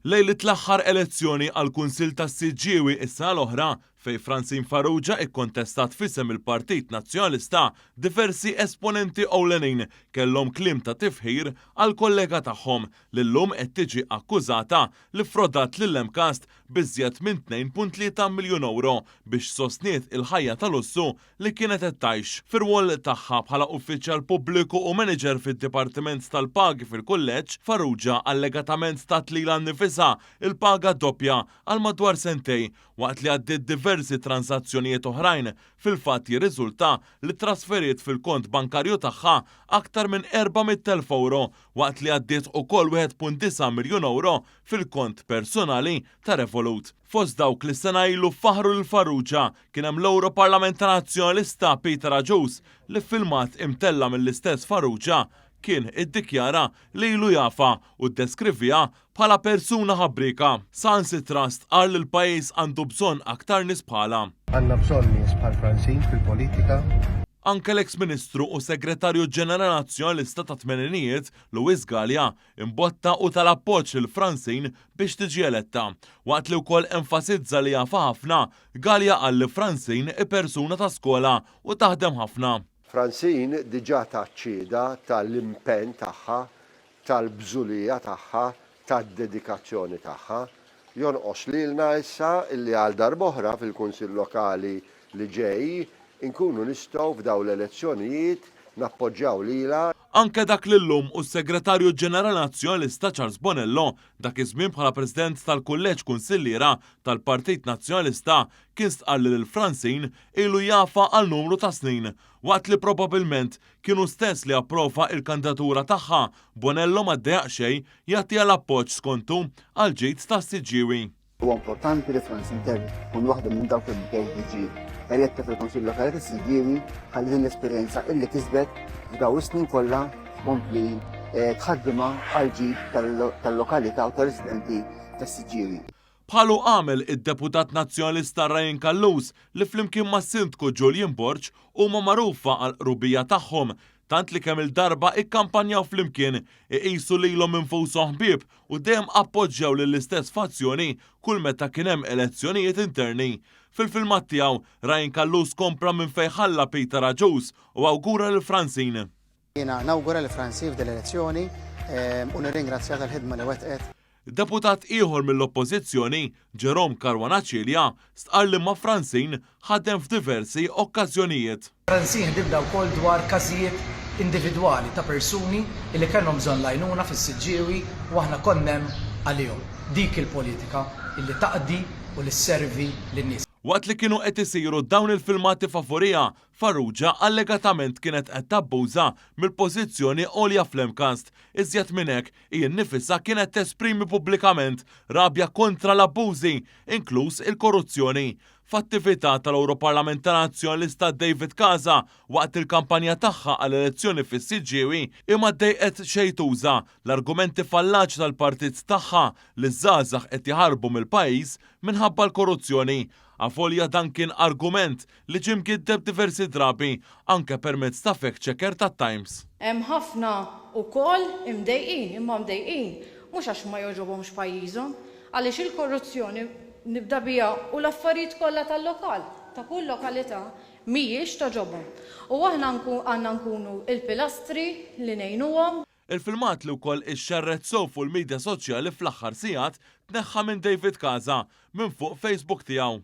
Lejliet l-aħħar elezzjoni għall-Kunsill tas-Siġġiewi is-sena l-oħra, fejn Francine Farrugia ikkontestat f'isem il-Partit Nazzjonalista, diversi esponenti ewlenin kellhom kliem ta' tifħir għall-kollega tagħhom li llum qed tiġi akkużata li ffrodat lill-MCAST b'iżjed minn 2.3 miljun ewro biex sostniet il-ħajja ta' lussu li kienet qed tgħix. Fir-rwol tagħha bħala uffiċjal pubbliku u manager fid-Dipartiment tal-Pagi fil-Kulleġġ, Farrugia allegatament tat lilha nnifisha l-paga doppja għal madwar sentejn waqt li għaddiet diversi tranżazzjonijiet oħrajn. Fil-fatt jirriżulta li ttrasferiet fil-kont bankarju tagħha aktar minn 400,000 ewro waqt li għaddiet ukoll 1.9 miljun ewro fil-kont personali ta' Revolut. Fost dawk li sena ilu faħħru lil Farrugia kien hemm l-Ewroparlamentar Nazzjonalista Peter Agius li f'filmat imtella' mill-istess Farrugia kien iddikjara li ilu jafha u ddeskriviha bħala persuna ħabbrieka. Saħansitra stqarr li l-pajjiż għandu bżonn aktar nies bħalha. Għandna bżonn nies bħal Francine fil-politika. Anke l-eks Ministru u Segretarju Ġenerali Nazzjonalista tat-tmeninijiet, Louis Galea, Imbotta u ta l-appoġġ lil Francine biex tiġi eletta. Waqt li wkoll enfasizza li jafha ħafna, Galea qal li Francine hi persuna ta' skola u taħdem ħafna. Francine diġà tat xhieda ta' l-impenn tagħha, tal-bżulija tagħha, tad-dedikazzjoni tagħha. Jonqos lilna issa illi għal darb'oħra fil-Kunsill Lokali li ġej inkunu nistgħu f'dawn l-elezzjonijiet nappoġġjaw lilha. Anke dak li llum hu s-Segretarju Ġenerali Nazzjonalista Charles Bonello, dak iż-żmien bħala President tal-Kulleġġ Kunsilliera tal-Partit Nazzjonalista, kien stqarr li lil Francine ilu jafha għal numru ta' snin. Waqt li probabilment kien hu stess li approva il-kandidatura tagħha, Bonello ma ddejjaq xejn jagħtiha l-appoġġ skontu għall-ġid tas-Siġġiewi. Huwa importanti li Francine Terry tkun waħda minn dawk li bdew tiġi eletta fil-Kunsill Lokali tas-Siġġiewi ħalli din l-esperjenza illi kisbet f'dawn is-snin kollha tkompli eh, tħaddimha għal ġid tal-lokalità u tar-residenti tas-Siġġiewi. Bħalu għamel id-Deputat Nazzjonalista Ryan Callus li flimkien mas-Sindku Julian Borg huma magħrufa għall-qrubija tagħhom tant li kemm-il darba ikkampanjaw flimkien, iqisu lilhom infushom ħbieb u dejjem appoġġjaw lill-istess fazzjoni kull meta kien hemm elezzjonijiet interni. Fil-filmat tiegħu, Ryan Callus kompla minn fejn ħalla Peter Agius u awgura lil Francine. Jiena nawgura lil Francine f'din l-elezzjoni u nirringrazzjaha tal-ħidma li wettqet. Deputat ieħor mill-Oppożizzjoni, Jerome Caruana Cilia, stqarr li ma' Francine ħadem f'diversi okkażjonijiet. Francine ħdimna wkoll dwar każijiet individwali ta' persuni li kellhom bżonn l-għajnuna fis-Siġġiewi u aħna konna hemm għalihom. Dik il-politika illi taqdi u li sservi lin-nies. Waqt li kienu qed isiru dawn il-filmati favuriha, Farrugia allegatament kienet qed tabbuża mill-pożizzjoni għolja fl-MCAST. Iżjed minn hekk, hi nnifisha kienet tesprimi pubblikament rabja kontra l-abbużi, inkluż il-korruzzjoni. F'attività tal-Ewroparlamentar Nazzjonalista David Casa waqt il-kampanja tagħha għall-elezzjoni fis-Siġġiewi, hi ma ddejqet xejn tuża l-argumenti fallaċi tal-partit tagħha li ż-żgħażagħ qed jaħarbu mill-pajjiż minħabba l-korruzzjoni. Avolja dan kien argument li ġie mgiddeb diversi drabi, anke permezz ta' fact checker tat-Times. Hemm ħafna wkoll imdejqin, imma mdejqin mhux għax ma jogħġobhomx pajjiżhom, għaliex il-korruzzjoni, nibda biha, u l-affarijiet kollha tal-lokal, ta' kull lokalità, mhijiex togħġobhom. U aħna għandna nkunu l-pilastri li ngħinuhom. Il-filmat li wkoll ixxerred sew fuq il-midja soċjali fl-aħħar sigħat tneħħa minn David Casa minn fuq Facebook tiegħu.